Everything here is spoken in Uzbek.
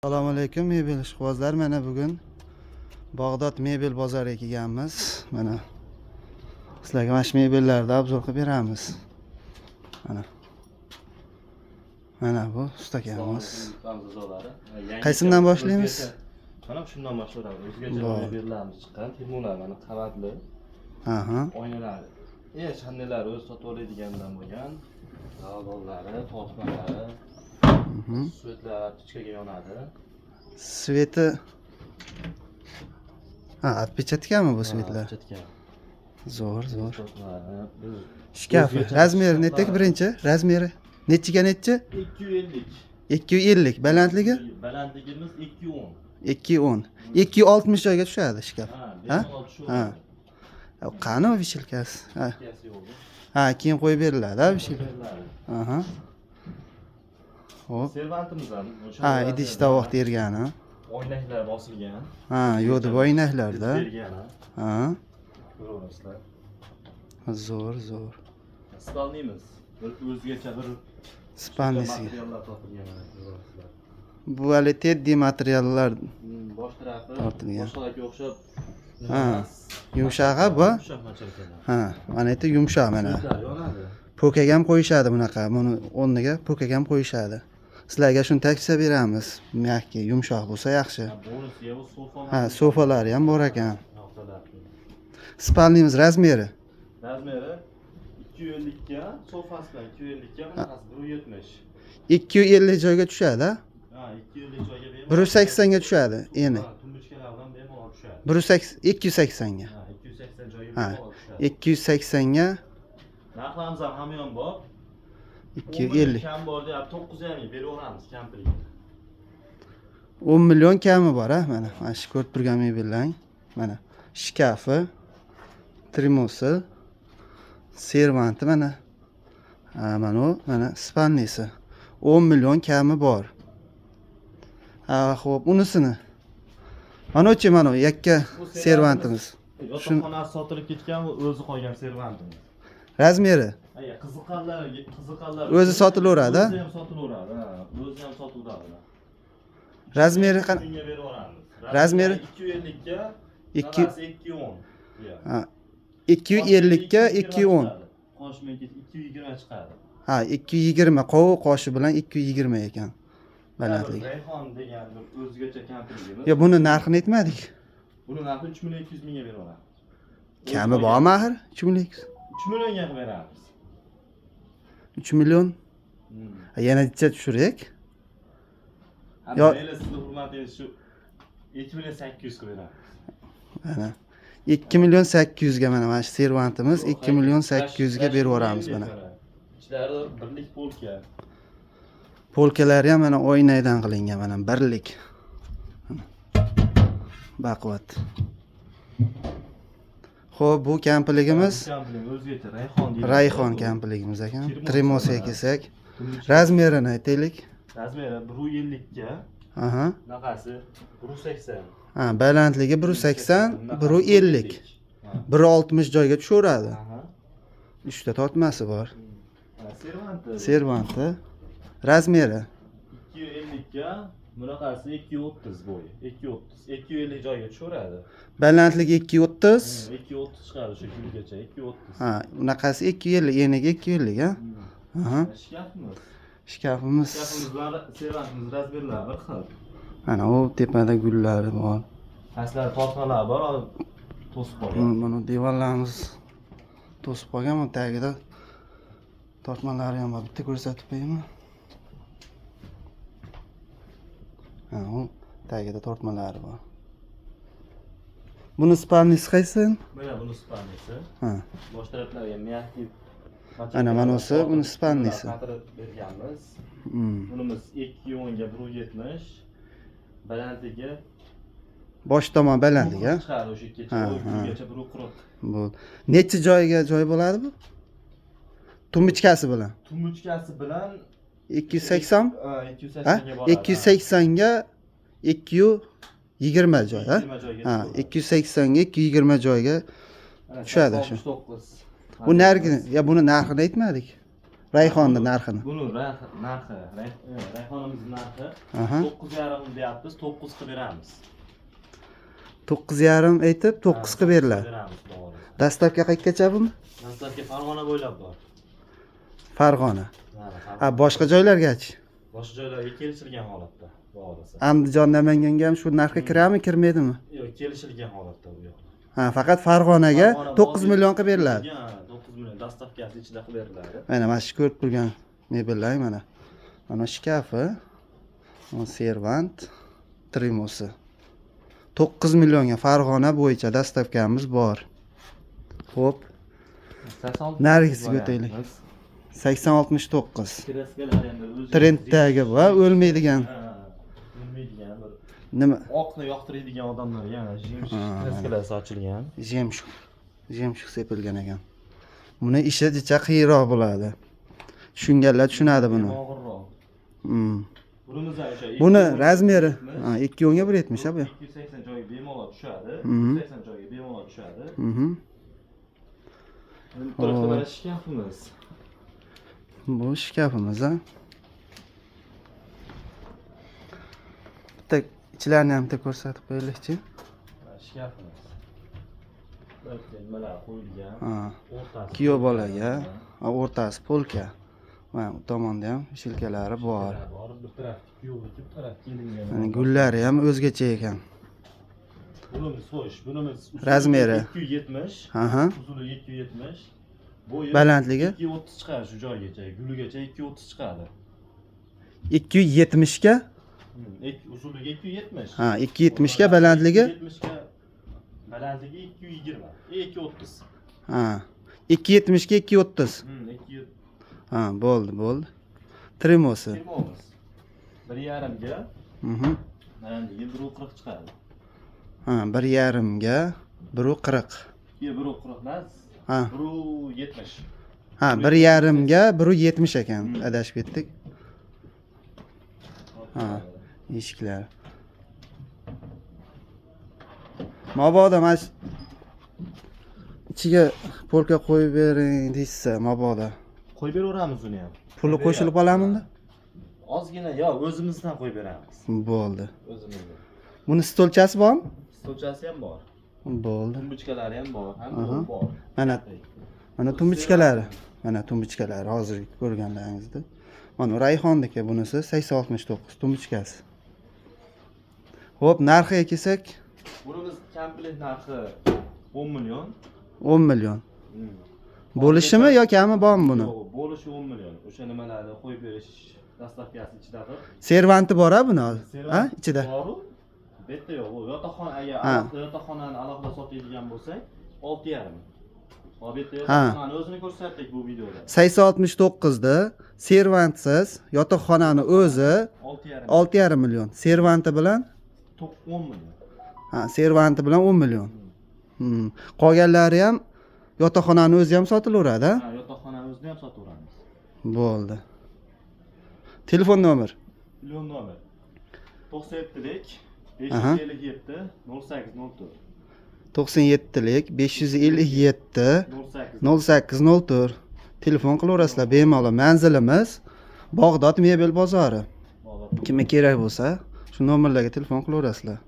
Assalomu alaykum, mebel ishqibozlar. Mana bugun Bag'dod mebel bozoriga kelganmiz. Mana sizlarga mana shu mebellarni обзор qilib beramiz. Mana. Mana bu ustakamiz. Qaysidan boshlaymiz? Mana shundan boshlaymiz. O'zgacha Bor. mebellarimiz chiqqan. Termolar mana qavatli, oynalari. Shandalari o'zi sotib oladigandan bo'lgan. Lavabonlari, tortmalari, свет lar печка ga yonadi. Свет i. Ha, отпечатка mi bu свет lar? Отпечатка. Zo'r, zo'r. Tortmalari. Biz Shkafi. o'zgacha Размер i netak shkaflar. Birinchi? Размер i nechiga nechi? 250. 250. Balandligi? Balandligimiz 210. 210. 260 joyga tushadi shkaf. Ha, Ha? bemalol tushadi. Ha. Qani u вешалка si? Ha. Ikkasi yo'q. Ha, keyin qo'yib beriladi, ha, вешалка. Beriladi. Aha. Xo'p. Servantimiz ham o'sha Ha, idish tovoq tergani. Oynaklar bosilgan. Ha, yo'q deb oynaklarda. Bergan, ha. Ha. Ko'raverasizlar. Zo'r, zo'r. Спальный miz. Bir o'zgacha bir Спальный siga. materiallar topilgan, mana ko'raverasizlar. Bu hali teddi materiallar Bosh tarafi tortilgan. boshqalarga o'xshab Ha. emas. Yumshoq ha bu? Yumshoq materiallar. Ha, mana yerda yumshoq mana. Свет lar yonadi. Po'kaga ham qo'yishadi bunaqa. Buni o'rniga po'kaga ham qo'yishadi. Sizlarga shuni tavsiya beramiz. Мягкий, yumshoq bo'lsa yaxshi. Ha, bonusiga bu sofa. Ha, sofalari ham bor ekan. Yoqdalar. Спальный miz размер i? Размер i 250 ga, sofasi bilan 250 ga, bunaqasi 170. 250 joyga tushadi, ha? Ha, 250 joyga bemalol. 180 ga tushadi eni. Ha, tumbuchkalar bilan bemalol tushadi. 180, 280 ga. Ha, 280 joyga bemalol tushadi. 280 ga. Narxlarimiz ham hamyon bor. 250. Kam bor deyapti, 9,5 ga beraveramiz kampirga. 10 million kami bor, ha, mana. Mana shu ko'rib turgan mebellar. Mana shkafi, trimosi, servanti mana. Ha, mana u, mana спальный si. 10 million kami bor. Ha, xo'p, unisini. Mana uchi, mana u yakka Bu servantimiz. Yotoqxonasi sotilib ketgan, bu o'zi qolgan servantimiz. Размер i? Aya, qiziqqanlar, qiziqqanlar. O'zi sotilaveradi, O'zi ham sotilaveradi, ha, o'zi ham sotilaveradi. Размер i Mingga beraveramiz. Размер i? 250 ga, Ikki- 210. Ha, 250 ga 210. Qoshma 220 chiqadi. Ha, 220, qovuq qoshi bilan 220 ekan. Balandligi. Rayhon degan bir o'zgacha kampirligimiz. Yo, buni narxini aytmadik. Buni narxi 3 million 200 mingga beraveramiz. Kami bormi axir? 3 million. 3 millionga qilib beramiz. 3 million. Ha, yana necha tushiraylik? Ha, mayli, sizni hurmatingiz shu 2 million 800 qilib beramiz. Mana 2 million 800 ga mana shu servantimiz 2 million 800 ga berib yuboramiz mana. Ichlari birlik полка. Полка lari ham mana oynaydan qilingan, mana birlik. Mana. Baquvvat. Xo'p, bu kampirligimiz Kampirlik o'zgacha Rayhon deyiladi. Rayhon kampirligimiz ekan. Termos Trimosiga mana. kelsak, размер ini aytaylik. Размер i 150 ga, bunaqasi 180. Ha, balandligi 180, 150. Ha. 160 joyga tushaveradi. Aha. Uchta tortmasi bor. Mana servanti. Servanti. Размер i? 250 ga, bunaqasi 230 bo'yi. 230, 250 joyga tushaveradi. Balandligi 230. 230 chiqadi o'sha gulgacha, 230. Ha, unaqasi 250, eniga 250, ha? Aha. Shkafimiz. Shkafimiz. Shkafimiz bilan servantimiz размер lari bir xil. Mana u tepada gullari bor. Pastlarda tortmalar bor, hozir to'sib qolgan. Buni devorlarimiz to'sib qolgan, bu tagida tortmalari ham bor. Bitta ko'rsatib qo'yaymi? Ha, u tagida tortmalari bor. Buni спальный si qaysi? Mana buni спальный si. Ha. Bosh taraflariga мягкий Ana manasi, buni спальный si. Qatirib berganmiz. Bunimiz 2.10 ga 1.70. Balandligi Bosh tomon balandligi, ha? chiqadi o'sha ikkinchi Ha, ha. gulgacha 1.40. Bu necha joyga joy bo'ladi bu? Tumbichkasi bilan. Tumbuchkasi bilan 280? Ha, Ha? 280 ga boradi. 280 ga 220 joy, ha? 220 joyga Ha, chiqadi. 280 ga 220 joyga Mana tushadi shu. 69. Bu narigi, ya buni narxini aytmadik. Rayhonni narxini. Buni narxi, rayhonimiz narxi Aha. 9,5 deyapmiz, 9 qilib beramiz. 9,5 aytib, 9 qilib beriladi. Beramiz, xudo xohlasa. Доставка qayergacha buni? Доставка Farg'ona bo'ylab bor. Farg'ona. Ha, Farg'ona. Ha, boshqa joylargachi? Boshqa joylarga kelishilgan holatda, xudo xohlasa. Andijon, Namanganga ham shu narxga kiradimi, kirmaydimi? Yo'q, kelishilgan holatda bu yoqda. Ha, faqat Farg'onaga Farg'ona 9 million qilib beriladi. Ha, 9 million доставка si ichida qilib beriladi. Mana shu ko'rib turgan mebellar mana. Mana shkafi, mana servant, trimosi. 9 millionga Farg'ona bo'yicha доставка miz bor. Xo'p, Narigisiga o'taylik. 8069. Краска lar endi o'zi Trenddagi va o'lmaydigan. Ha, o'lmaydigan bir Nima? oqni yoqtiradigan odamlarga yana жемчуг краска lar sochilgan. Жемчуг. Жемчуг sepilgan ekan. Buni ishi jicha qiyinroq bo'ladi. Tushunganlar tushunadi buni. Og'irroq. Bunimiz ham o'sha Buni размер i, ha, 2 o'nga 1.70 ha bu. 280 joyga bemalol tushadi. 280 joyga bemalol tushadi. Bu tarafda mana shkafimiz. Bu shkafimiz, ha. Bitta ichilarini ham bitta ko'rsatib qo'yaylikchi. Mana shkafimiz. Bu yerga nimalar qo'yilgan. Ha. O'rtasi. Kuyov bolaga, ha, o'rtasi полка. Mana bu tomonda ham вешалка lari bor. Bor, bir taraf kuyovniki, bir taraf kelinga. Mana gullari ham o'zgacha ekan. Bunimiz xo'sh, bunimiz uzunligi Размер i. 270, uzunligi 270. Bo'yi Balandligi 230 chiqadi shu joygacha, guligacha 230 chiqadi. 270 ga, Uzunligi 270. ha, 270 ga balandligi, 270 ga balandligi 220, 230. Ha. 270 ga 230. 2 Ha, bo'ldi, bo'ldi. Trimosi. Termomiz. 1,5 ga balandligi 1.40 chiqadi. Ha, 1,5 ga 1.40. Yo'q, 1.40 emas. Ha. 1.70. Ha, 1,5 ga 1.70 ekan. Adashib ketdik. Ha, eshiklar. Mabodo mana shu ichiga полка qo'yib bering deyishsa, mabodo. Qo'yib beraveramiz uni ham. Puli qo'shilib oladimi unda? Ozgina, yo, o'zimizdan qo'yib beramiz. Bo'ldi. O'zimizdan. Buni stolchasi bormi? Stolchasi ham bor. Bo'ldi. Тумбочка lari ham bor, hamma bor. Mana тумбочка lari. Mana тумбочка lari hozir ko'rganlaringizda. Mana Rayhonniki bunisi 8069 тумбочка si. Xo'p, narxiga kelsak, Bunimiz komplekt narxi 10 million. 10 million. Bo'lishimi yo kami bormi buni? Yo'q, bo'lishi 10 million. O'sha nimalarni qo'yib berish доставка si ichida qilib. Servanti bor-a buni? Ha, ichida. Boru. Bu yerda yo'q. Bu yotoqxona agar alohida yotoqxonani alohida sotadigan bo'lsak, 6,5. Hop, bu yerda yotoqxonani o'zini ko'rsatdik bu videoda. 8069 da servantsiz yotoqxonani o'zi 6,5. 6,5 million. Servanti bilan 10 million. Ha, servanti bilan 10 million. Qolganlari ham, yotoqxonani o'zi ham sotilaveradi, ha? Ha, yotoqxonani o'zini ham sotaveramiz. Bo'ldi. Telefon nomer. Million nomer. 97lik 557 0804. 97lik 557 08 0804 telefon qilaverasizlar bemalol. Manzilimiz Bag'dod mebel bozori. Bog'dod. Kimga kerak bo'lsa, shu nomerlarga telefon qilaverasizlar.